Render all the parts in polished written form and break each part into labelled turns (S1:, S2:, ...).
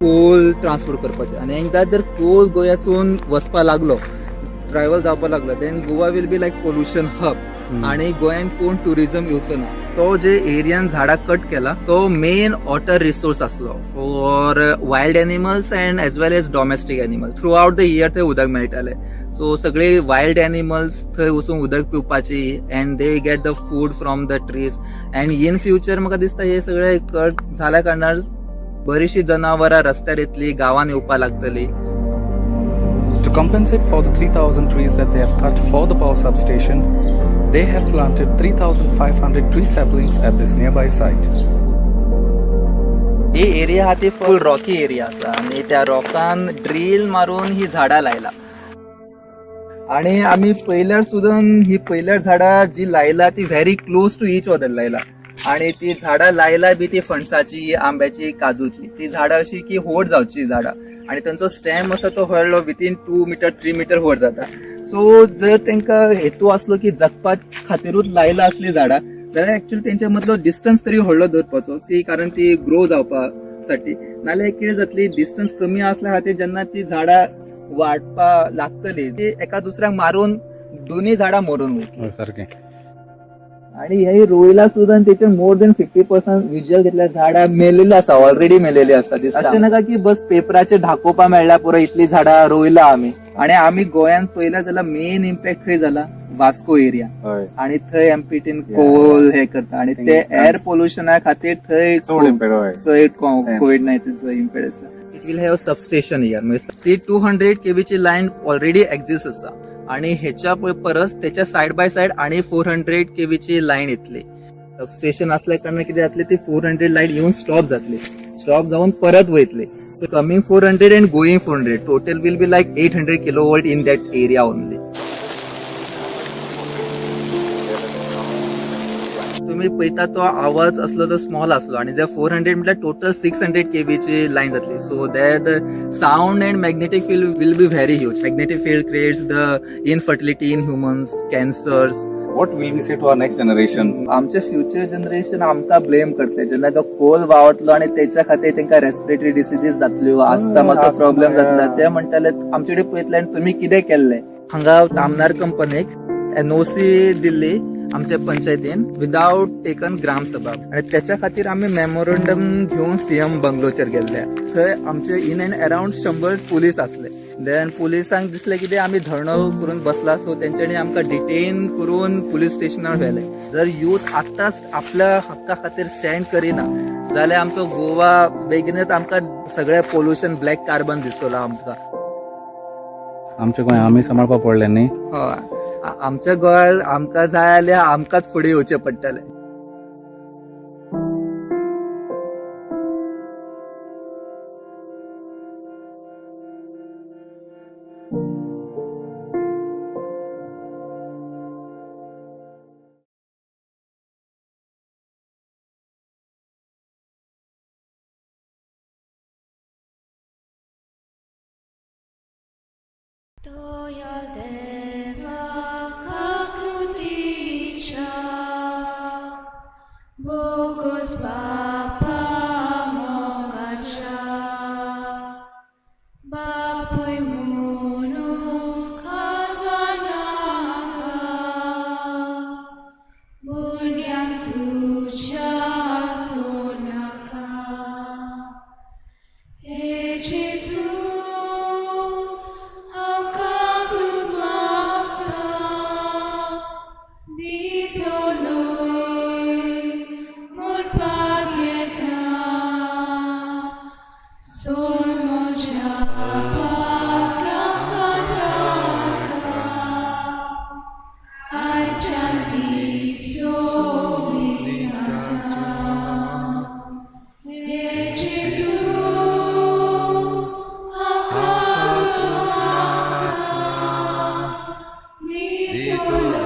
S1: कोल transport करपाचें आनी एकदां जर कोल गोंयासून वचपा लागलो, ट्रॅवल जावपा लागलो, then Goa will be like pollution hub आणि गोंयान कोण टुरिझम येवचो ना. तो जे एरियान झाडां कट केला तो मेन वॉटर रिसोर्स आसलो for wild animals and as well as domestic animals. Throughout the year थंय उदक मेळटालें. सो सगळे वायल्ड एनिमल्स थंय वचून उदक पिवपाची and they get the food from the trees. And in future म्हाका दिसता हे सगळे कट जाल्या कारणान बरीचशी जनावरां रस्त्यार येतली, गांवान येवपाक लागतली.
S2: To compensate for the 3,000 trees that they have cut for the power substation, they have planted 3,500 tree saplings at this nearby site.
S1: He area हा ती फुल रॉकी एरिया आसा आनी त्या रॉकान ड्रील मारून ही झाडां लायला. आणि आमी पयल्यार सुद्दां ही पयल्यार झाडां जी लायला ती very close to each other लायला. आणि ती झाडां लायला बी ती फणसाची, आंब्याची, काजूची. ती झाडां अशी की व्हड जावची झाडां आणि तांचो स्टेम आसा तो व्हडलो, विथीन 2 मिटर 3 मिटर व्हड जाता. सो जर तांकां हेतू आसलो की जगपा खातीरूच लायला असली झाडां जाल्यार एक्चुअली तेंच्या मदलो डिस्टन्स तरी व्हडलो दवरपाचो ती, कारण ती ग्रो जावपा साठी. नाल्यार कितें जातली, डिस्टन्स कमी असल्या खातीर जेन्ना ती झाडां वाडपा लागतली ती एका दुसऱ्याक मारून दोन्ही झाडां मरून वयतली.
S2: सारकें.
S1: आणि हे रोयला सुद्दां तेचेर मोर देन 50% विज्युअल घेतल्या, झाडां मेलेली आसा, ऑलरेडी मेलेली आसा दिसता. अशें नाका की बस पेपराचेर दाखोवपा मेळ्ळ्या पुरो, इतली झाडां रोयला आमी. आणि आमी गोंयांत पळयला जाल्यार मेन इम्पॅक्ट खंय जाला? वास्को एरिया. आणि थंय एमपीटीन कोल हे करता आणि ते एअर पोल्युशना खातीर थंय
S2: चड इम्पॅक्ट, हय.
S1: चड कोविड 19चो इम्पॅक्ट आसा. It will have substation here. म्हणजे ती 200 केवीची लायन ऑलरेडी एक्झिस्ट आसा आणि ह्याच्या परस त्याच्या सायड बाय सायड आणि 400 केवीची लायन येतली. सबस्टेशन असल्या कारणान कितें जातलें, ती 400 लायन येवन स्टॉप जातली, स्टॉप जावन परत वयतली. So coming 400 and going 400, total will be like 800 kilo volt in that area only. तुम्ही पळयता तो आवाज असलो तो स्मॉल असलो आणि जर 400 म्हटल्यार टोटल 600 केवीची लायन जातली. So there the sound and magnetic field will be very huge. Magnetic field creates the infertility in humans, cancers.
S2: What will we say to our next generation?
S1: आमचे फ्युचर जनरेशन आमकां blame करतले जेन्ना तो कोल व्हांवतलो आणि तेच्या खातीर तांकां रेस्पिरेटरी डिसिजीस जातल्यो, आस्थमाचो
S2: asthma,
S1: problem जातलो. ते म्हणटाले आमचे कडेन पळयतले आनी तुमी कितें केल्लें. हांगा तामनार कंपनीक एनओसी दिल्ली आमच्या पंचायतीन विदाउट टेकन ग्रामसभा आणि त्याच्या खातीर आमी मेमोरंडम घेवन सीएम बंगलोचेर गेल्ले. थंय आमचे इन अँड अराउंड 100 पुलीस आसले. देन पुलिसांक दिसले कितें आमी धरणो करून बसला, सो तेंच्यांनी आमकां डिटेन करून पुलीस स्टेशनार व्हेले. जर युथ आतांच आपल्या हक्का खातीर स्टँड करिना जाल्यार आमचो गोवा बेगीनच आमकां सगळें पोल्युशन, ब्लॅक कार्बन दिसतलो आमकां.
S2: आमच्या गोंय आमी सांबाळपा पडलें न्ही?
S1: हय, आमच्या गोंयांत आमकां जाय जाल्यार आमकांच फुडें येवचें पडटलें.
S3: Toyal Deva Kaklutisha Bogus Bapa Mogacha Bapuy Munu Katwanaka Burgyang Tuja Sunaka. Hey Jesu, how kaklut makta, ditoloy mun patieta, sol moja patkakatata, ay chanti solisata. Hey Jesu, how kaklut makta, ditoloy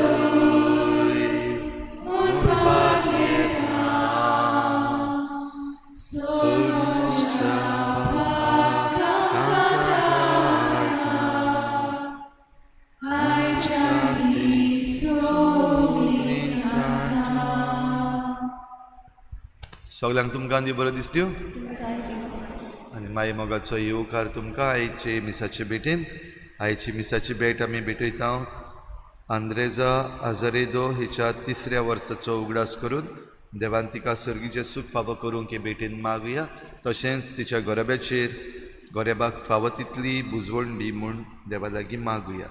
S3: mun patieta, sol moja patkakatata, ay chanti solisata.
S4: सगळ्यांक तुमकां दी बरें दिसत्यो. आनी माई मोगाचो येवकार तुमकां आयचे मिसाचे भेटीन. आयची मिसाची भेट आमी भेटयता आंद्रेजा आजरेदो हिच्या तिसऱ्या वर्साचो उगडास करून देवान तिका सर्गीचें सूख फावो करूंक हे भेटीन मागुया. तशेंच तिच्या गोरब्याचेर गोरेबाक फावो तितली बुजवण दी म्हूण देवा लागीं मागुया.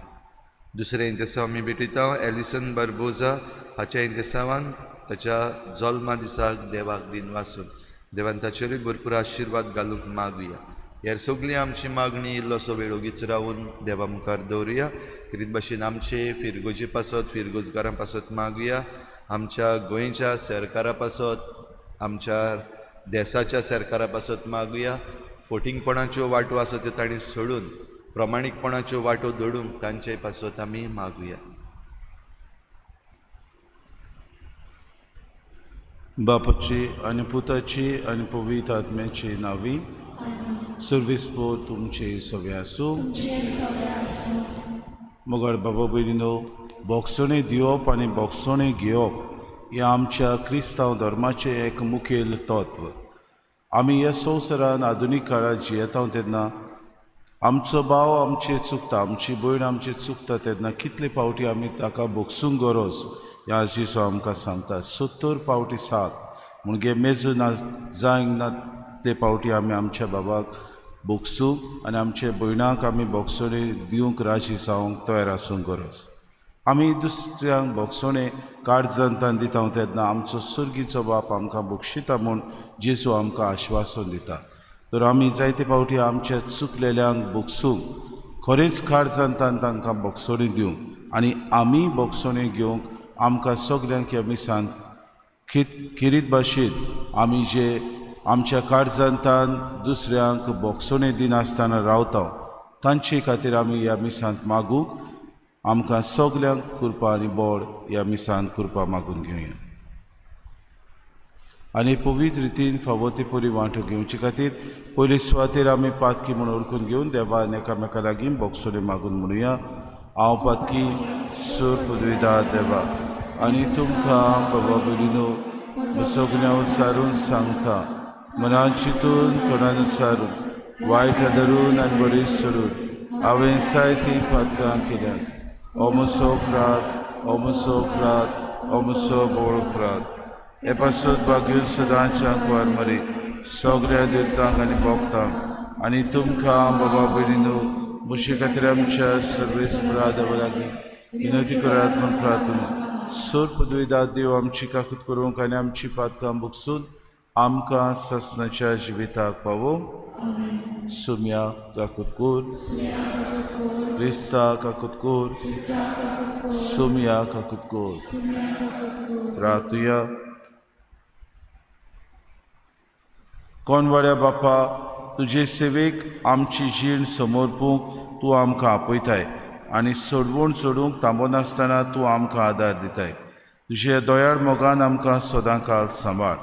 S4: दुसरें इंतेसांव आमी भेटयता एलिसन बार्बोजा हाच्या इंतेसांवान ताच्या जल्मा दिसाक देवाक दिन वासून देवान ताचेरूय भरपूर आशिर्वाद घालूंक मागुया. हेर सगळी आमची मागणी इल्लोसो वेळ ओगीच रावून देवा मुखार दवरुया. तेच भाशेन आमचे फिरगोजी पासत फिरगोजगारां पासत मागुया, आमच्या गोंयच्या सरकारा पासत, आमच्या देसाच्या सरकारा पासत मागुया. फोटिंगपणाच्यो वाटो आसा त्यो तांणी सोडून प्रमाणीकपणाच्यो वाटो दडूंक तांचे पासत आमी मागुया.
S5: बापाची आनी पुताची आनी पवित्र आत्म्याची नावी सर्वीस पो तुमचे सगळे आसूं. मगर बाबा भयणीनो, बोगसणें दिवप आनी बोगसणें घेवप हें आमच्या क्रिस्तांव धर्माचें एक मुखेल तत्व. आमी ह्या संवसारान आधुनीक काळार जियेता तेन्ना आमचो भाव आमचेर चुकता, आमची भयण आमचेर चुकता तेन्ना कितले फावटी आमी ताका बोगसूंक गरज ह्या जेजू आमकां सांगता. 70 फावटी 7 म्हणजे मेजू ना जायंक ना तितले फावटी आमी आमच्या बाबाक बोगसूंक आनी आमच्या भयणाक आमी बोगसणें दिवंक राजी जावंक तयार आसूंक गरज. आमी दुसऱ्यांक बोगसणें काळजांतान दिता तेन्ना आमचो सर्गीचो बाप आमकां बोगशिता म्हूण जेजू आमकां आश्वासन दिता. तर आमी जायते फावटी आमच्या चुकलेल्यांक बोगसूंक खरेंच काळजांतान तांकां बोगसणें दिवंक आनी आमी बोगसणें घेवंक आमकां सगल्यांक ह्या मिसान खेरीत भाशेन आमी जे आमच्या काळजांतान दुसऱ्यांक बोगसणें दिनासतना रावता तांचे खातीर आमी ह्या मिसांत मागूंक आमकां सगल्यांक कृपा आनी बोड ह्या मिसांत कृपा मागून घेवया. आनी पवित्र रितीन फावो ते परी वांटो घेवचे खातीर पयले सुवातेर आमी पातकी म्हूण ओळखून घेवन देवान एकामेका लागीं बोगसणें मागून म्हणुया. हांव पातकी सूर पदवीदार देवा आनी तुमकां बाबा भयणीनो सगळ्यां सारून सांगता, मनान चिंतून तोंडान सारून वायट धरून आनी बरी सोडून हांवें जायतीं पातकां केल्यात. हो म्हजो अपराध, हो म्हजो अपराध, हो म्हजो व्हड अपराध. हे पासत भाग्यून सदांच्या कुवार मरे सगळ्या देवतांक आनी भोगतांक आनी तुमकां बाबा भयणीनो म्हजे खातीर आमच्या सर्वेस्परा देवा लागीं विनंती करात म्हूण प्रार्थना. सोर पदवीदार देव आमची काकूत करूंक आनी आमची पातकां बगसून आमकां सासणाच्या जिविताक पावोवंक. सुम्या काकूत कोर, क्रिस्ता काकूत कोर, सुम्या काकूत कोर. प्रार्थुया. कोणवाड्या बापा, तुजे सेवेक आमची जीण समर्पूंक तूं आमकां आपयताय आनी सोडवण सोडूंक थांबनासतना तूं आमकां आदार दिताय. तुज्या दयाळ मोगान आमकां सदां काल सांबाळ.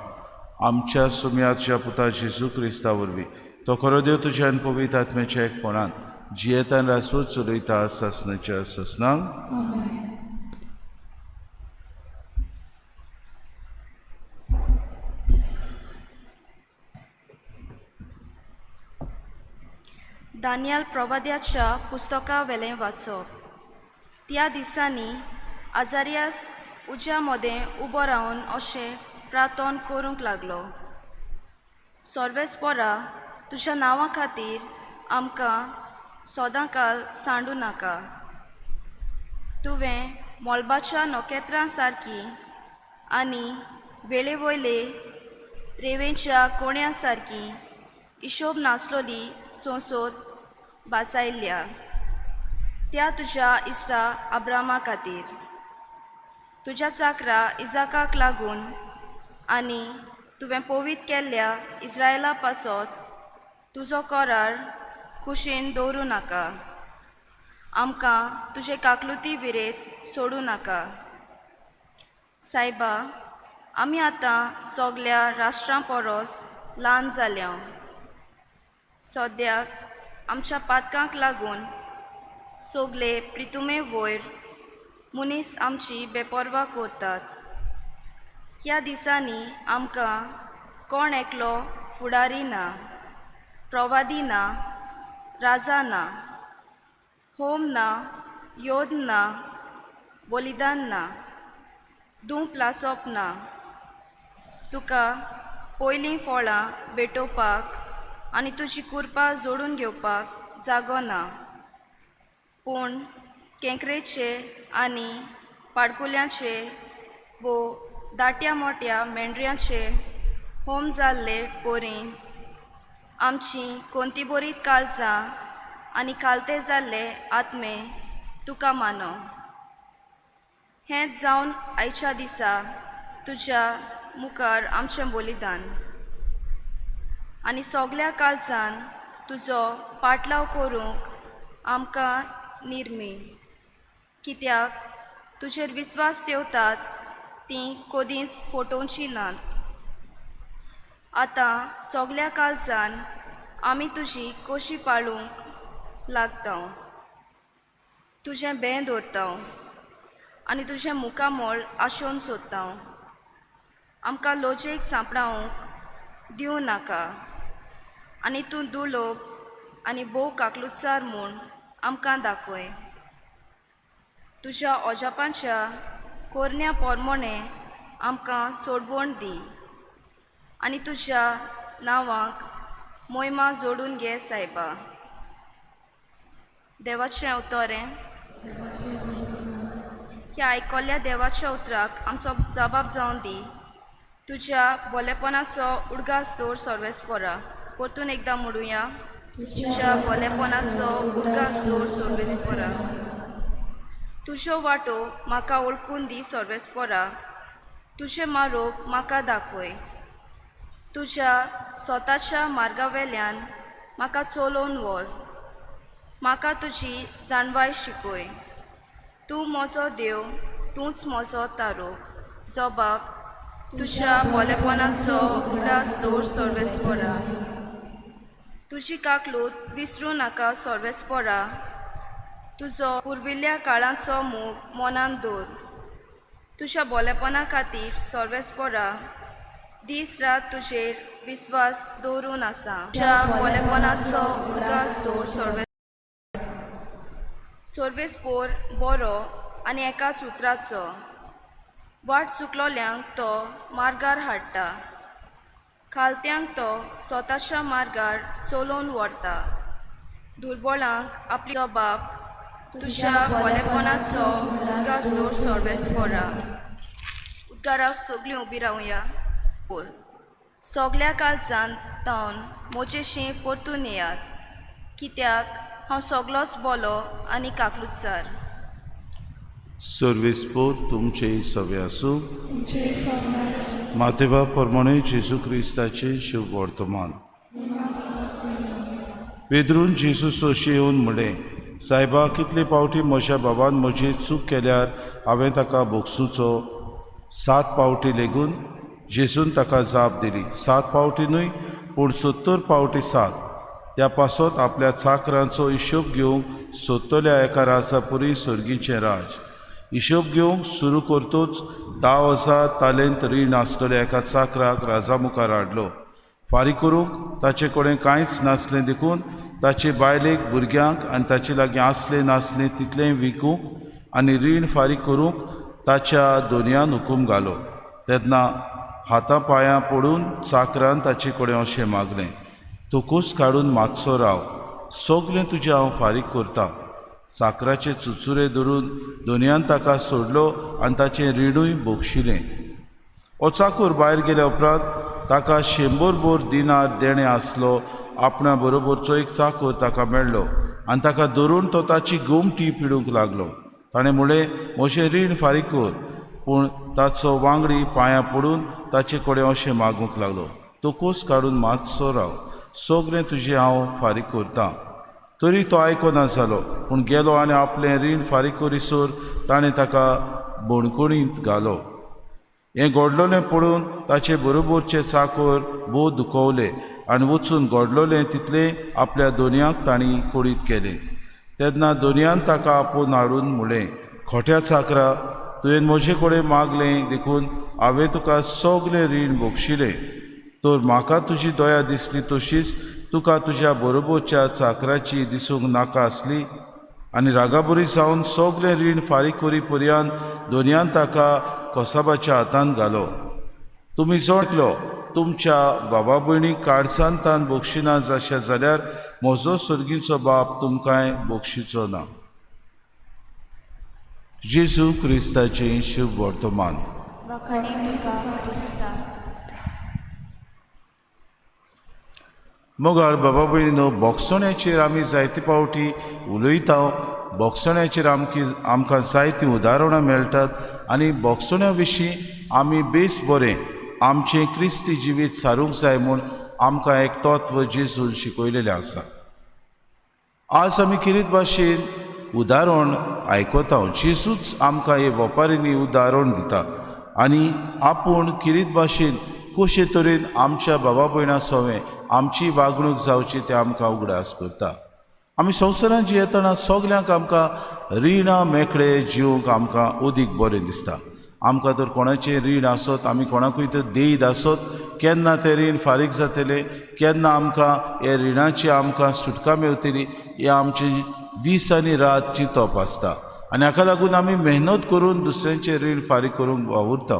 S5: आमच्या सुम्याच्या पुता जेजू क्रिस्ता वरवीं तो खरो देव तुज्या आनी पवित्र आत्म्याच्या एकपणान जियेतान रासो चलयता सासणाच्या सासणाक.
S6: दानियल प्रवाद्याच्या पुस्तका वेलें वाचप. त्या दिसांनी आजारियास उज्या मदें उबो रावन अशें प्रार्थन करूंक लागलो. सर्वेस्पोरा, तुज्या नांवा खातीर आमकां सदांकाल सांडू नाका. तुवें मळबाच्या नखेत्रां सारकी आनी वेळे वयले रेंवेच्या कोण्या सारकी हिशोब नासलोली संसद भासायल्या त्या तुज्या इश्टा अब्रामा खातीर. तुज्या चाकरा इजाकाक लागून आनी तुवें पवित्र केल्ल्या इस्रायला पासत तुजो करार कुशीन दवरूं नाका. आमकां तुजे काकलुती विरेत सोडूं नाका. सायबा, आमी आतां सगल्या राष्ट्रां परस ल्हान जाल्या. सद्याक आमच्या पातकांक लागून सगले प्रितुमे वयर मनीस आमची बेपर्वा करतात. ह्या दिसांनी आमकां कोण एकलो फुडारी ना. प्रवादी ना, राजा ना, होम ना, योद ना, बलिदान ना, धूप लासप ना. तुका पयलीं फळां भेटोवपाक आनी तुजी कुरपा जोडून घेवपाक जागो ना. पूण केंकरेचे आनी पाडकुल्यांचे वो दाट्या मोट्या मेंढऱ्यांचे होम जाल्ले पोरी आमची कोंती बरी काळजां आनी खालते जाल्ले आत्मे तुका मानो. हेंच जावन आयच्या दिसा तुज्या मुखार आमचें बलिदान आनी सगल्या काळजान तुजो पाटलाव करूंक आमकां निर्मी, कित्याक तुजेर विस्वास दवरतात तीं कदींच फटोवचीं नात. आतां सगल्या काळजान आमी तुजी कशी पाळूंक लागता, तुजें बें दवरता आनी तुजें मुखामळ आशोवन सोदता. आमकां लजेक सांपडावंक दिवं नाका आनी तूं दुलोब आनी भोव काकलुचार म्हूण आमकां दाखय. तुज्या ओजापांच्या कोरण्या पोरमोणे आमकां सोडवण दी आनी तुज्या नांवाक मोयमा जोडून घे सायबा. देवाचें उतरें ह्या आयकल्ल्या देवाच्या उतराक आमचो जबाब जावन दी. तुज्या बोलेपणाचो उडगास दवर सर्वेस्पोरा. परतून एकदां म्हणुया, तुज्या बोलेपणाचो उडगास दवर सर्वेस्पोरा. तुज्यो वाटो म्हाका वळखून दी सर्वेस्पोरा. तुजें मारोग म्हाका दाखय. तुज्या स्वताच्या मार्गावेल्यान म्हाका चलोवन व्हर. म्हाका तुजी जाणवाय शिकय. तूं म्हजो देव, तूंच म्हजो तारो. जबाब तुज्या बोलेपणाचो उगडास दवर सर्वेस्पोरा. तुजी काकलूत विसरूं नाका सर्वेस्पोरा. तुजो पुर्विल्ल्या काळाचो मोग मनांत दवर. तुज्या बोलेपणा खातीर सर्वेस्पोरा दीस रात तुजेर विस्वास दवरून आसा. तुज्या बोलेपणाचो उगडास दवर सर्वे सर्वेस्पोर बरो आनी एकाच उतराचो. वाट चुकलोल्यांक तो मार्गार हाडटा, खालत्यांक तो स्वताच्या मार्गार चलोवन व्हरता. दुर्बळांक आपली जबाब तुज्या बोलेपणाचो उदगास दवर सर्वेस्पोरा. उदकाराक सगळीं उबी रावया. पोर सगल्या काळजान तावन म्हजेशी परतून येयात, कित्याक हांव सगलोच बोलो आनी काकलुचार.
S5: सर्वेस्पोर तुमचे सवे आसूं. मातेबा प्रमाणे जेजू क्रिस्ताचें शुभ वर्तमान. पेद्रून जेजू सोशी येवन म्हणलें, सायबा, कितले पावटी म्हज्या बाबान म्हजी चूक केल्यार हांवें ताका भोगसुचो? 7 पावटी लेगून? जेजून ताका जाप दिली, 7 पावटी न्हय, पूण 70 पावटी 7. त्या पासत आपल्या चाकरांचो हिशोब घेवंक सोदतल्या एका राजापुरी सर्गीचें राज. हिशोब घेवंक सुरू करतूच 10,000 तालेंत रीण आसतल्या एका चाकराक राजा मुखार हाडलो. फारीक करूंक ताचे कडेन कांयच नासलें, देखून ताचे बायलेक, भुरग्यांक आनी ताचे लागीं आसलें नासलें तितलें विकूंक आनी रीण फारीक करूंक ताच्या दोनयान हुकूम घालो. तेन्ना हाता पांयां पडून चाकरान ताचे कडेन अशें मागलें, तूं कूस काडून मातसो राव, सगलें तुजें हांव फारीक करता. चाकराचे चुचुरे धरून दोनयान ताका सोडलो आनी ताचें रिणूय भोगशिलें. हो चाकूर भायर गेल्या उपरांत ताका 100 बोर दिनार देणें आसलो. आपणा बरोबरचो एक चाकूर ताका मेळ्ळो आनी ताका धरून तो ताची गोमटी पिडूंक लागलो. ताणें म्हणलें, म्हजें रीण फारीक कर. पूण ताचो वांगडी पांयां पडून ताचे कडेन अशें मागूंक लागलो, तूं कूस काडून मातसो राव, सगलें तुजें हांव फारीक करता. तरी तो आयकना जालो, पूण गेलो आनी आपलें रीण फारीक करीसर ताणें ताका बणकणींत घालो. हें घडलोलें पळोवन ताचे बरोबरचे चाकर भोव दुखवले आनी वचून घडलोलें तितलें आपल्या दोनयांक तांणी कळीत केलें. तेन्ना दोनयान ताका आपोवन हाडून म्हणलें, खोट्या चाकरा, तुवें म्हजे कडेन मागलें देखून हांवें तुका सगलें रीण भोगशिलें. तर म्हाका तुजी दया दिसली तशीच तुका तुज्या बरोबरच्या चाकराची दिसूंक नाका आसली? आनी रागाबरी जावन सगळें रीण फारीक करी पर्यंत दोनयान ताका कोसाबाच्या हातान घालो. तुमी जोडलो तुमच्या बाबा भयणीक काळजान तान बक्षिना जाशें जाल्यार म्हजो सर्गीचो बाप तुमकांय बक्षिचो ना. जेजू क्रिस्ताचें शुभ वर्तमान.
S6: वाखाणी तुका क्रिस्ता.
S5: मोगाळ बाबा भयणीनो, बोगसण्याचेर आमी जायते फावटी उलयता. बोगसण्याचेर आमकां जायतीं उदाहरणां मेळटात आनी बोगसण्या विशीं आमी बेस बरें आमचें क्रिस्ती जिवीत सारूंक जाय म्हूण आमकां एक तत्व जेजून शिकयलेलें आसा. आज आमी किरीत भाशेन उदाहरण आयकता. जेजूच आमकां हे वेपारींनी उदाहरण दिता आनी आपूण किरीत भाशेन कशे तरेन आमच्या बाबा भयणां सवें आमची वागणूक जावची तें आमकां उगडास करता. आमी संवसारांत जियेतना सगल्यांक आमकां रिणां मेकळे जिवंक आमकां अदीक बरें दिसता. आमकां तर कोणाचें रीण आसत, आमी कोणाकूय तर देयत आसत, केन्ना तें रीण फारीक जातलें, केन्ना आमकां हे रिणाची आमकां सुटका मेवतली हें आमचें दीस आनी रात चिंतप आसता आनी हाका लागून आमी मेहनत करून दुसऱ्यांचें रीण फारीक करूंक वावुरता.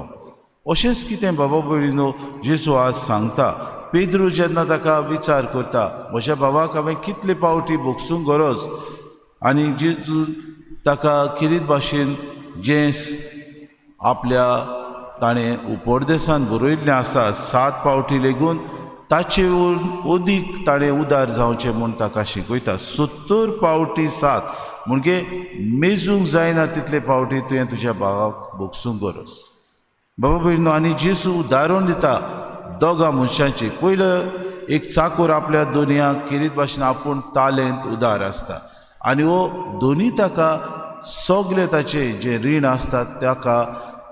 S5: अशेंच कितें बाबा भयणीनो जेजू आज सांगता. पेद्रू जेन्ना ताका विचार करता, म्हज्या बाबाक हांवें कितले पावटी भोगसूंक गरज, आनी जेजू ताका किरीत भाशेन जें आपल्या ताणें उपरदेसान बरयल्लें आसा 7 पावटी लेगून ताचे अदीक ताणें उदार जावचें म्हूण ताका शिकयता. 70 पावटी 7 म्हणजे मेजूंक जायना तितले पावटी तुवें तुज्या भावाक भोगसूंक गरज. बाबा भयणीनो, आनी जेजू उदाहरण दिता दोगां मनशांची. पयलो एक चाकोर आपल्या दोनयांक किरीत भाशेन आपूण तालेंत उदार आसता आनी हो दोनी ताका सगळे ताचे जे रीण आसतात ताका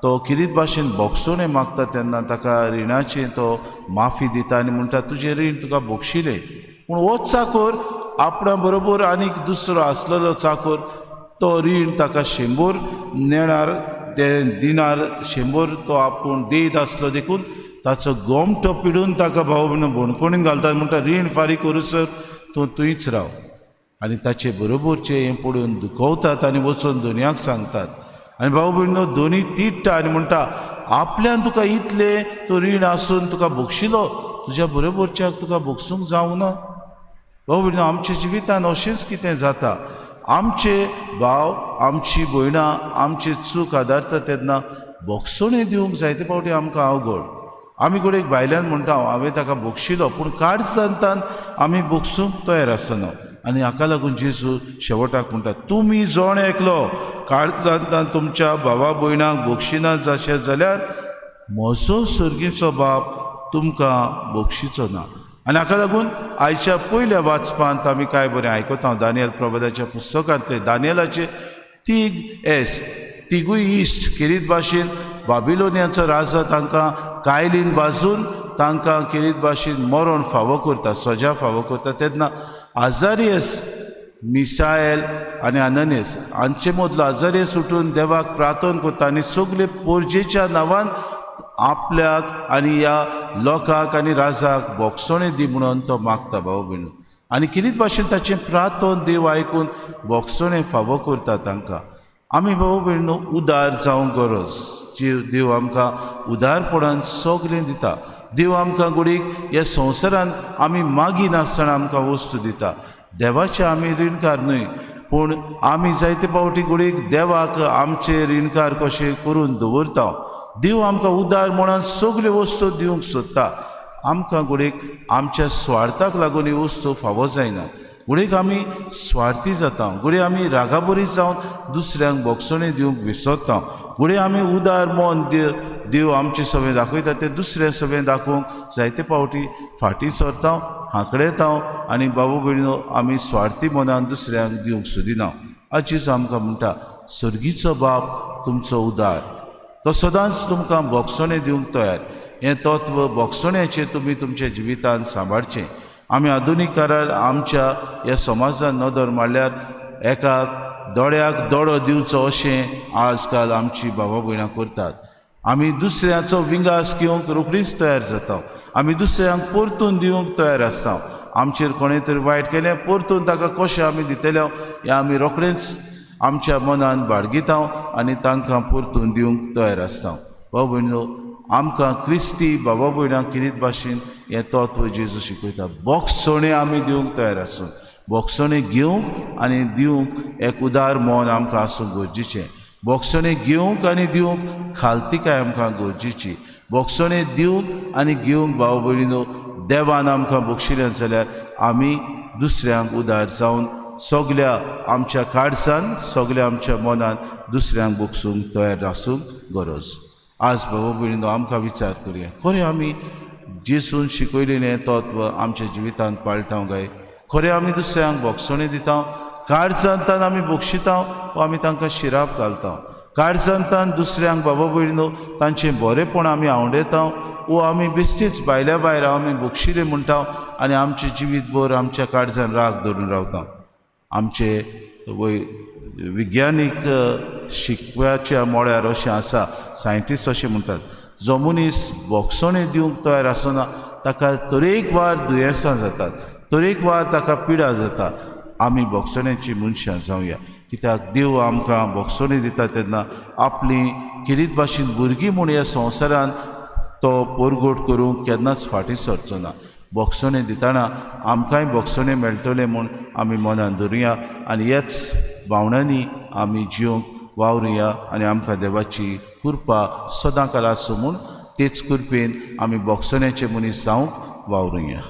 S5: तो किरीत भाशेन बोगसोणें मागता. तेन्ना ताका रिणाचें तो माफी दिता आनी म्हणटा तुजें रीण तुका बोगशिलें. पूण हो चाकोर आपणा बरोबर आनीक दुसरो आसलेलो चाकोर तो रीण ताका 100 नेणार ते दिनार 100 तो आपूण देयत आसलो देखून ताचो गोमटो पिडून ताका भाव भयण बणकोणीन घालता. म्हणटा रीण फारीक करूसर तूं थंयच राव. आनी ताचे बरोबरचे हें पडून दुखवतात आनी वचून दोनयाक सांगतात. आनी भाव भयणो दोनी तिट्टा आनी म्हणटा आपल्यान तुका इतलें तूं रीण आसून तुका भोगशिलो, तुज्या बरोबरच्याक तुका भोगसूंक जावं ना. भाव भयणो, आमच्या जिवितान अशेंच कितें जाता. आमचे भाव आमची भयणां आमची चूक आदारता तेन्ना भोगसणें दिवंक जायते फावटी आमकां अवघड. आमी घडये भायल्यान म्हणटा हांवें ताका भोगशिलो, पूण काळजांतान आमी भोगसूंक तयार आसना. आनी हाका लागून जेजू शेवटाक म्हणटा तुमी जण एकलो काळजांतान तुमच्या भावा भयणांक भोगशिना जाशें जाल्यार म्हजो सर्गीचो बाप तुमकां भोगशिचो ना. आनी हाका लागून आयच्या पयल्या वाचपांत आमी कांय बरें आयकता. दानियल प्रबोधाच्या पुस्तकांतले दानियलाचे 3 एस तिगूय इश्ट किरीत भाशेन बाबिलोनियाचो राजा तांकां कायलीन बाजून तांकां किरीत भाशेन मरण फावो करता, सजा फावो करता. तेन्ना आजारियस, मिसायल आनी अननियस हांचे मदलो आजारियस उठून देवाक प्रार्थना करता आनी सगळे पोरजेच्या नांवान आपल्याक आनी ह्या लोकांक आनी राजाक बोगसणें दी म्हणून तो मागता भाव भयणू. आनी किरीत भाशेन ताचें प्रार्थन देव आयकून बोगसणें फावो करता तांकां. आमी भाव भयणू उदार जावंक गरज. जीव देव आमकां उदारपणान सगळें दिता. देव आमकां घडयेक ह्या संवसारान आमी मागिनासतना आमकां वस्तू दिता. देवाचे आमी रिणकार न्हय, पूण आमी जायते फावटी घडयेक देवाक आमचे रिणकार कशें करून दवरता. देव आमकां उदार म्हणून सगल्यो वस्तू दिवंक सोदता. आमकां घडयेक आमच्या स्वार्थाक लागून ही वस्तू फावो जायना. घडयेक आमी स्वार्थी जाता, घडये आमी रागाबरी जावन दुसऱ्यांक बोगसणें दिवंक विसरता. घडये आमी उदार मन देव आमचे सगळें दाखयता तें दुसऱ्या सगळें दाखोवंक जायते फावटी फाटीं सरता, हांकडेता आनी बाबू भयणीनो आमी स्वार्थी मनान दुसऱ्यांक दिवंक सोदिना. आजीच आमकां म्हणटा सर्गीचो बाप तुमचो उदार, तो सदांच तुमकां बोगसणें दिवंक तयार. हें तत्व बोगसण्याचें तुमी तुमच्या जिवितान सांबाळचें. आमी आधुनीक काळार आमच्या ह्या समाजान नदर मारल्यार एका दोळ्याक दोळो दिवचो अशें आजकाल आमची बाबा भयणां करतात. आमी दुसऱ्याचो विंगास घेवंक रोखडीच तयार जाता, आमी दुसऱ्यांक परतून दिवंक तयार आसता. आमचेर कोणें तरी वायट केलें परतून ताका कशें आमी दितले हें आमी रोखडेंच आमच्या मनान बाळगिता आनी तांकां परतून दिवंक तयार आसता. भाव भयणीनो, आमकां क्रिस्ती बाबा भयणांक किरीत भाशेन हें तत्व जेजू शिकयता. बोगसणें आमी दिवंक तयार आसूं, बोगसणें घेवंक आनी दिवंक एक उदार मन आमकां आसूंक गरजेचें. बोगसणें घेवंक आनी दिवंक खालतिकाय आमकां गरजेची. बोगसणें दिवंक आनी घेवंक भाव भयणीनो देवान आमकां बक्षिलें जाल्यार आमी दुसऱ्यांक उदार जावन सगल्या आमच्या काळजान सगल्या आमच्या मनान दुसऱ्यांक बक्षूंक तयार आसूंक गरज. आज बाबा भयणीनो आमकां विचार करुया, खरें आमी जेसून शिकयलेलें तत्व आमच्या जिवितांत पाळटा काय? खरें आमी दुसऱ्यांक बोगसणें दिता, काळजांतान आमी बक्षिता वो आमी तांकां शिराप घालता? काळजांतान दुसऱ्यांक बाबा भयणीनो तांचें बरेंपण आमी आवडयता वो आमी बेश्टीच भायल्या भायर आमी बक्षिले म्हणटा आनी आमचें जिवीत भर आमच्या काळजान राग धरून रावता? आमचे विज्ञानीक शिकपाच्या मळ्यार अशें आसा, सायंटिस्ट अशें म्हणटात, जो मनीस बोगसणें दिवंक तयार आसना ताका तरेकवार दुयेंसां जातात, तरेकवार ताका पिडा जाता. आमी बोगसण्याची मनशां जावया, कित्याक देव आमकां बोगसणें दिता तेन्ना आपली किरीत भाशेन भुरगीं म्हूण ह्या संवसारान तो परगट करूंक केन्नाच फाटीं सरचो ना. बोगसणें दितना आमकांय बोगसणें मेळटलें म्हूण आमी मनान धरुया आनी ह्याच भावनांनी आमी जिवंक वावरुया आनी आमकां देवाची कृपा सदां काल आसूं म्हूण तेच कृपेन आमी बोगसण्याचे मनीस जावंक वावरुया.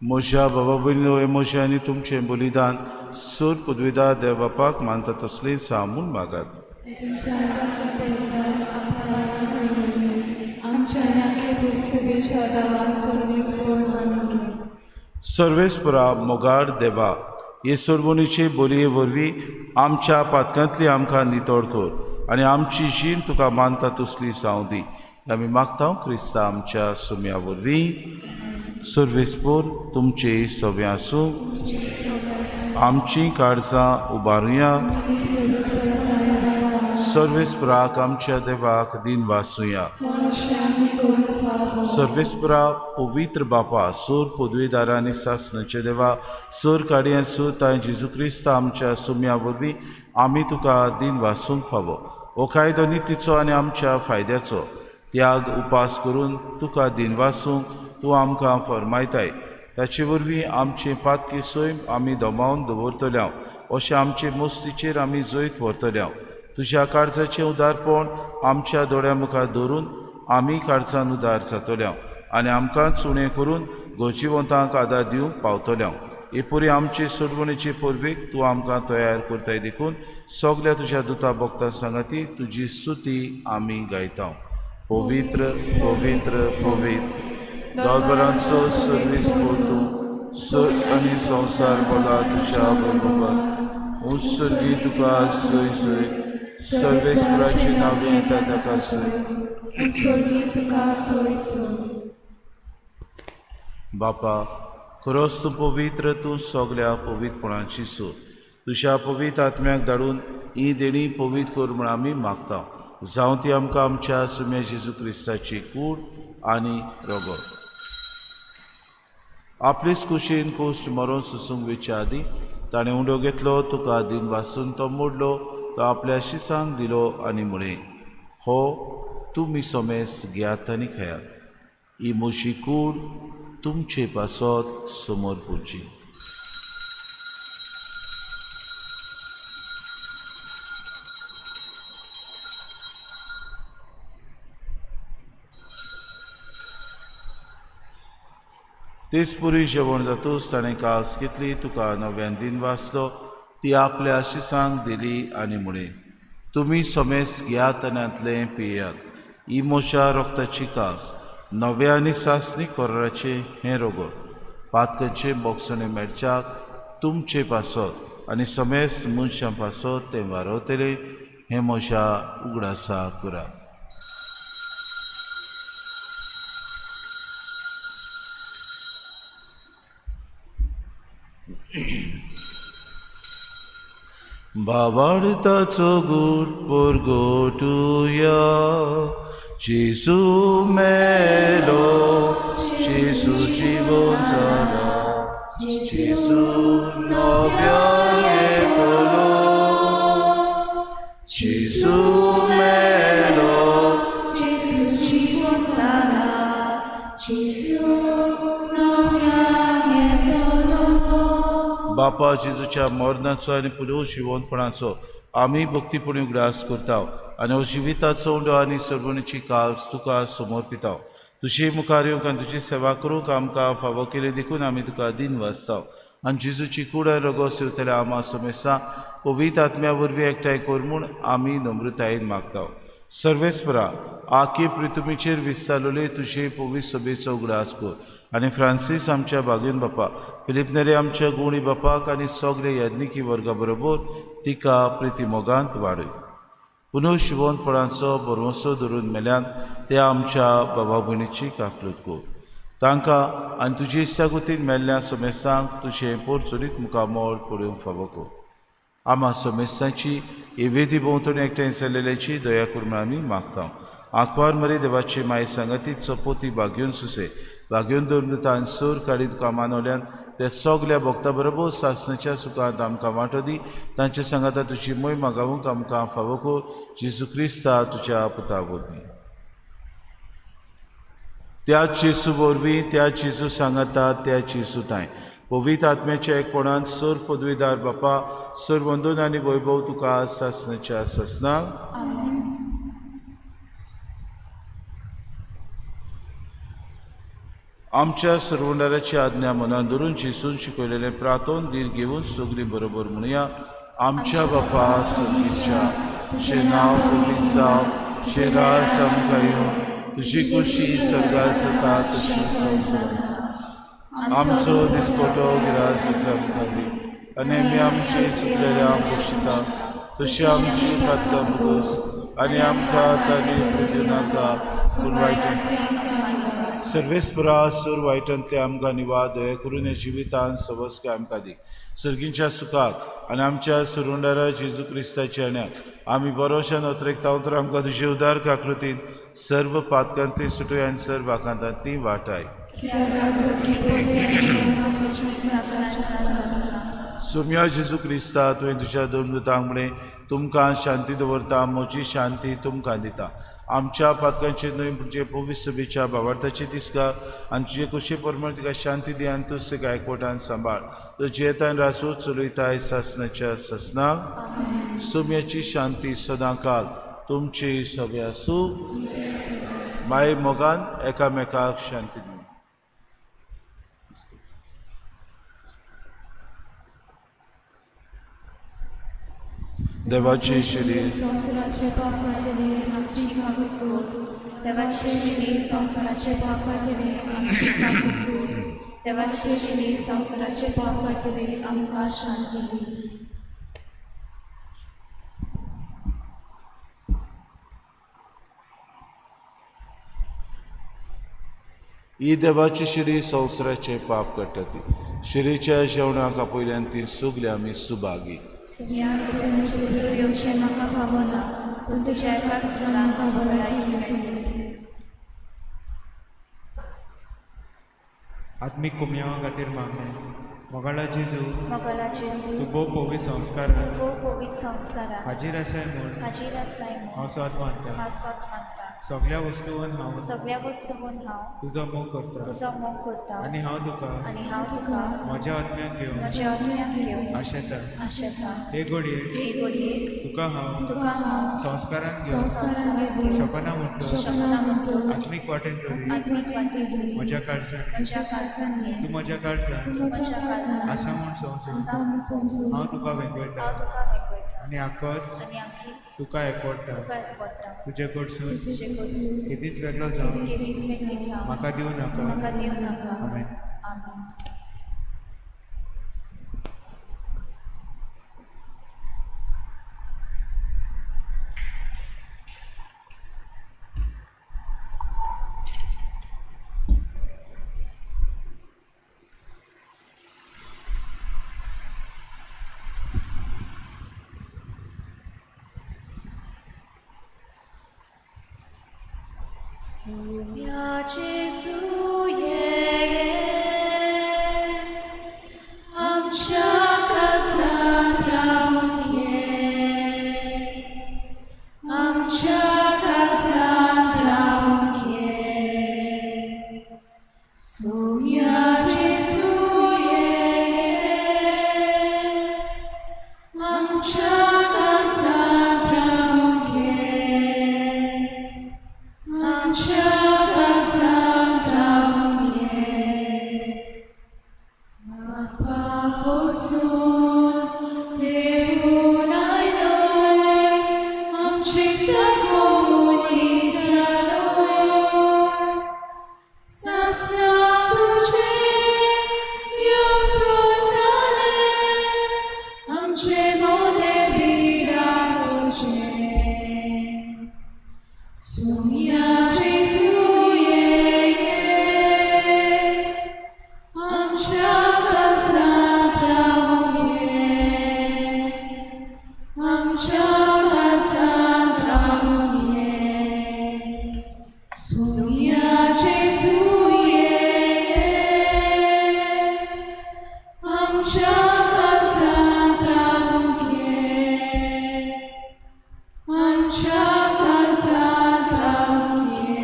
S5: म्हज्या बाबा भयणीनो, हें म्हजें आनी तुमचें बलिदान सोर पदवीदार देव बापाक मानता तसलें सा म्हूण मागात. सर्वेस्परा मोगार देवा, हे सोडवणीचे बोलये वरवीं आमच्या पातकांतली आमकां नितळ कर आनी आमची जीण तुका मानता तसली जावं दी. आमी मागता क्रिस्ता आमच्या सुम्या वरवीं. सर्वेस्पोर तुमचे सवे आसूं. आमची काळजां उबारुया. सर्वेस्पराक आमच्या देवाक दिन वासुया. सर्वेस्परा पवित्र बापा, सोर पदवेदारा आनी सासनाचे देवा, सोर काडयान सोर तांय जेजू क्रिस्ता आमच्या सुम्या वरवीं आमी तुका दिन वासूंक फावो. हो कायदो नितीचो आनी आमच्या फायद्याचो त्याग उपास करून तुका दिन वासूंक तूं आमकां फरमायताय. ताचे वरवीं आमचें पातकी सैम आमी दमावन दवरतले अशें आमचे मोस्तीचेर आमी जैत व्हरतले. तुज्या काळजाचें उदारपण आमच्या दोळ्या मुखार दवरून आमी काळजान उदार जातले आनी आमकां चुणें करून गरजेवंतांक आदार दिवंक पावतले. हे परी आमचे सोडवणेचे परबेक तूं आमकां तयार करताय देखून सगल्या तुज्या दुता भक्तां सांगाती तुजी स्तुती आमी गायता. पवित्र पवित्र पवित्र दोळबरांचो सर्वीस तूं स्वर्ग आनी संवसार बोला तुज्या बरोबर. उत्सर्गी तुका सोय सोय सर्वेस्पराचे नांव येता ताका सोय. बापा, खरोच तूं पवित्र, तूं सगल्या पवित्रपणाची सोद. तुज्या पवित्र आत्म्याक धाडून ही देणी पवित्र कर म्हूण आमी मागता. जावं ती आमकां आमच्या सुम्या जेजू क्रिस्ताची कूड आनी रगत. आपलेच कुशीन कोश्ट मरोन सुसूंक वेच्या आदीं ताणें उंडो घेतलो, तुका दिन वासून तो मोडलो, तो आपल्या शिसांक दिलो आनी म्हळें, हो तुमी समेस घेयात आनी खेयात, ही म्हजी कूड तुमचे पासत समोर पुरची. तेच पुरी जेवण जातूच ताणें कास घेतली, तुका नव्यान दिन वाचलो, ती आपल्या शिसांक दिली आनी म्हळें, तुमी समेस घेयात आनी हांतलें पियात, ही म्हज्या रक्ताची कास, नव्या आनी सासणी कोराचें हें रगत, पातकांचें बोगसणें मेळच्याक तुमचे पासत आनी समेस्त मनशां पासत तें वारवतलें, हें म्हज्या उगडासा करात. बाबाडताचो गूट परगटुया, जेजू मेलो, जेजू जिवन जाला, जेजू नव्यान येतलो, जेजू मेलो,
S3: जेजू जिवन जाला, जेजू नव्यान येतलो.
S5: बापा जेजूच्या मरणाचो आनी पुरो जिवनपणाचो आमी भक्तीपणी उगडास करता आनी हो जिविताचो उंडो आनी सर्वणीची कास तुका समर्पिता. तुजे मुखार येवंक आनी तुजी सेवा करूंक आमकां फावो केली देखून आमी तुका दिन वाचता आनी जेजूची कूड आनी रगत सेवतल्या आमा समेस्तां पवित्र आत्म्या वरवीं एकठांय कर म्हूण आमी नम्रतायेन मागता. सर्वेस्परा आखे पृथ्वीचेर विस्तारलेले तुजे पवित्र सभेचो उगडास कर आनी फ्रांसीस आमच्या बागेन बापा, फिलीप नेरे आमच्या गुणी बापाक आनी सगळे याज्ञिकी वर्गा बरोबर तिका प्रितीमोगांत वाडय. पुनः शिवोनपणाचो भरवंसो धरून मेल्यान ते आमच्या बाबा भयणीची काकलूत कर. तांकां आनी तुजी इश्टागतीन मेल्ल्या समेस्तांक तुजें पोरचुरीत मुखामळ पळोवंक फावो कर. आमा समेस्तांची ही वेदी भोंवतणी एकठांय जाल्ल्याची दया करून आमी मागता. आंकवार मरे देवाची माय सांगाती चपोती बागेवन सुसे बागेवन दवरून आनी सोर काडीत तुका मानवल्यान त्या सगल्या भक्ता बरोबर सासणाच्या सुखांत आमकां वांटो दी. तांचे सांगाता तुजी मोहिमा गावूंक आमकां फावो कर, जेजू क्रिस्ता तुज्या पुता वरवीं. त्या जेजू वरवीं, त्या जेजू सांगाता, त्या जेजू तांय पवित्र आत्म्याच्या एकपणान सर पदवीदार बापा, सर वंदन आनी वैभव तुका सासणाच्या सासणाक. आमच्या सर्वंडाराची आज्ञा मनान धरून जेजून शिकयलेलें प्रार्थन धीर घेवन सगळीं बरोबर म्हणुया. आमच्या बापा सर्गीच्या, तुजें नांव पवित्र जावं, तुजें राज आमकां येवं, तुजी खोशी सर्गार जाता तशी संवसारांत. आमचो दिसपटो गिरास आमकां दी आनी आमी आमचे चुकलेल्या पोशिता तशी आमची पातकां भोगस आनी आमकां ताणी पृथ्वी नाका पूण वायट सर्वेस्परा सूर वायटांतले आमकां निवाद दया करून ह्या जिवितान सवस्काय आमकां दी. सर्गींच्या सुखाक आनी आमच्या सुरुंडारा जेजू क्रिस्ताच्या येण्याक आमी बरोशान अत्रेकता तर आमकां तुजे उदार काकृतीन सर्व पातकांतली सुटय आनी सर्व आकांतांतली वाटाय. सोम्या जेजू क्रिस्ता, तुवें तुज्या दोन दुतांक म्हळें, तुमकां शांती दवरता, म्हजी शांती तुमकां दिता. आमच्या पातकांचेर न्हय पूण पवित्र सभेच्या भावार्थाची दिसका आनी तुजे कुशे प्रमाण तिका शांती दी आनी तूं तिका एकवटान सांबाळ. तो जियेतान रासो चलयताय सासणाच्या सासणाक. सोम्याची शांती सदांकाल तुमची सगळे आसूं. माय मोगान एकामेकाक शांती दी. देवाची शिरी
S3: संवसाराचे पाप काडटले आमची काकूत कर, देवाचे शिरी संवसाराचे पाप काडटले आमची काकूत कर, देवाचे शिरी संवसाराचे पाप काडटले आमकां शांती दी.
S5: ही देवाची शिरी संवसाराचे पाप काडटा ती शिरीच्या जेवणाक आपयल्यान ती सगळी आमी सुभागी.
S3: सुम्या तुवें म्हजे भितर येवचें म्हाका फावना, पूण तुज्या एकाच उतरान म्हाका भलायकी मेळटली.
S7: आत्मीक कुमयावा खातीर मागणें. मोगाळा जेजू,
S6: मोगला जेजू,
S7: तूं भोव पवित्र संस्कारान
S6: तूं भोव पवित्र संस्कारान
S7: हाजीर आसाय म्हूण
S6: हाजीर आसाय म्हूण
S7: हांव सोद मानता.
S6: हांव सोद मानता.
S7: सगळ्या वस्तूंत हांव
S6: सगळ्या वस्तूंत हांव
S7: तुजो मोग करता
S6: तुजो मोग करता
S7: आनी हांव तुका
S6: आनी हांव तुका
S7: म्हज्या आत्म्याक घेवन
S6: म्हज्या आत्म्याक घेवन
S7: आशेता.
S6: आशेता.
S7: हे घडयेक
S6: हे घडयेक
S7: तुका हांव
S6: तुका हांव
S7: संस्कारान घेवन
S3: संस्कारान घेवन
S7: शकना म्हणटच
S3: शकना म्हणटच
S7: आत्मीक वाटेन तरी
S6: आत्मीक वाटेन तरी
S7: म्हज्या काळजान
S6: म्हज्या काळजान ये.
S7: तूं म्हज्या काळजान
S3: तूं म्हज्या काळजान
S7: आसा म्हूण समजून
S3: आसा म्हूण समजून
S7: हांव तुका वेंगयता
S6: हांव तुका वेंगयता
S7: आनी आकच
S6: आनी आखीच
S7: तुका एकवडटा.
S6: तुका एकवडटा.
S7: तुजे कडसून
S6: तुजे कडसून
S7: केदींच वेगळो जावन
S6: केदींच वेगळी जावन
S7: म्हाका दिवं नाका.
S6: म्हाका दिवं नाका.
S7: आमेन.
S6: आमेन. Sumia Jesu ye, आमच्या काळजांत रावंक ये, आमच्या काळजांत रावंक ये. Sumia Jesu ye, आमच्या काळजांत रावंक ये, आमच्या काळजांत रावंक ये. बापाक वचून देवून आयलोय, आमचे सर्व मनीस जालोय. सासणा तुजें येवसूर जालें, आमचे मोदें बिरावचें. Sumia Jesu ye, आमच्या काळजांत रावंक ये, आमच्या काळजांत रावंक ये. Sumia Jesu ye, आमच्या काळजांत रावंक ये, आमच्या काळजांत रावंक ये.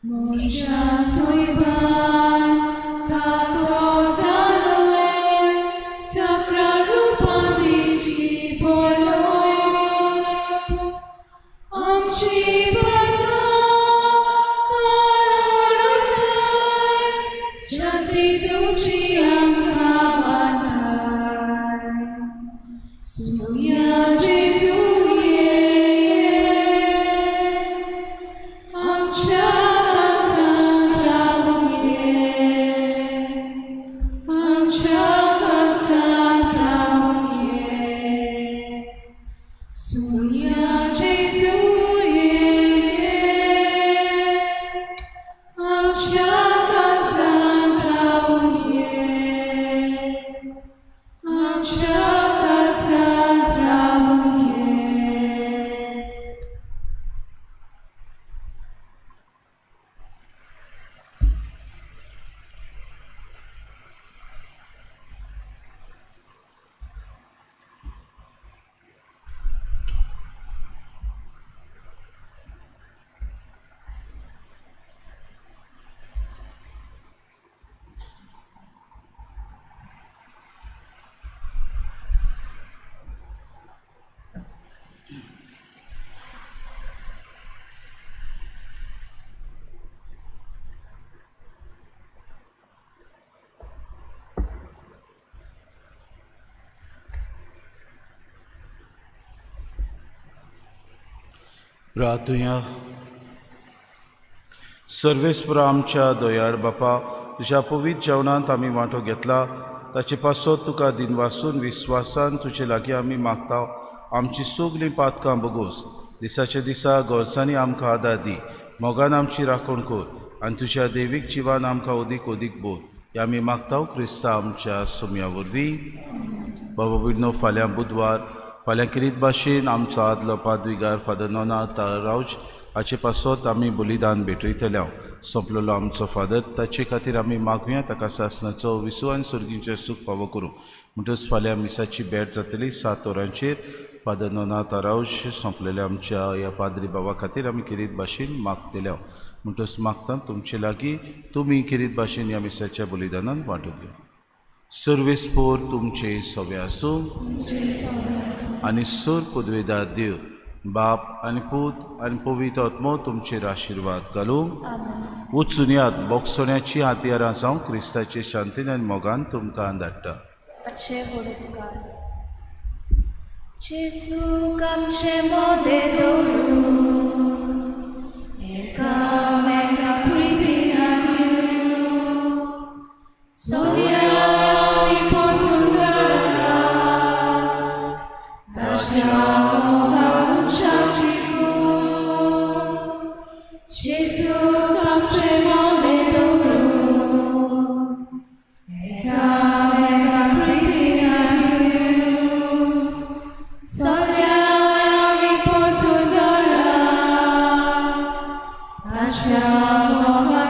S6: मनशा सुयबान खातो जालोय, चक्रा रुपान दिश्टी पडलोय. आमची बाता काडून शांती तुजी आमकां वांटाय. Sumia Jesu ye, आमच्या काळजांत रावंक ये, आमच्या काळजांत रावंक ये. Sumia Jesu ye, आमच्या काळजांत रावंक ये, आमच्या काळजांत रावंक ये.
S5: प्रार्थुया. सर्वेस्पर आमच्या दयाळ बापा, तुज्या पवित्र जेवणांत आमी वांटो घेतला ताचे पासत तुका दिनवासून विस्वासान तुजे लागीं आमी मागता. आमची सगळीं पातकां बगोस, दिसाच्या दिसा गरजांनी आमकां आदार दी, मोगान आमची राखण कर आनी तुज्या देवीक जिवान आमकां अदीक अदीक बोर. हे आमी मागता क्रिस्ता आमच्या सुम्या वरवीं. बाबा भयणो, फाल्यां बुधवार, फाल्यां किरीत भाशेन आमचो आदलो पादविगार फादर नोना तारावज हाचे पासत आमी बलिदान भेटयतले. सोंपलेलो आमचो फादर ताचे खातीर आमी मागुया ताका सासणाचो विसव आनी सर्गीचें सूख फावो करूं. म्हणटच फाल्यां मिसाची भेट जातली 7 वरांचेर. फादर नोना तारावज सोंपलेल्या आमच्या ह्या पाद्री बाबा खातीर आमी किरीत भाशेन मागतले. म्हणटच मागता तुमचे लागीं तुमी किरीत भाशेन ह्या मिसाच्या बलिदानान वांटो घेवं. सर्वेस्पोर तुमचे सवे आसूं आनी सोर पुदवेदार देव बाप आनी पूत आनी पवित्र आत्मो तुमचेर आशिर्वाद घालूं. वचून यात बोगसण्याची हातयारां जावं क्रिस्ताचे शांतीन आनी मोगान तुमकां धाडटा.
S3: जेजूक आमचे मोदे दवरून एकामेका प्रितीन दिवं सगळ्या आमी पोतून दवरा ताच्या मोगाक मनशाची कूड. जेजूक आमचे मोदे दवरून एकामेका प्रितीन दिवं सगळ्या आमी पोतून दवरा ताच्या मोगाक.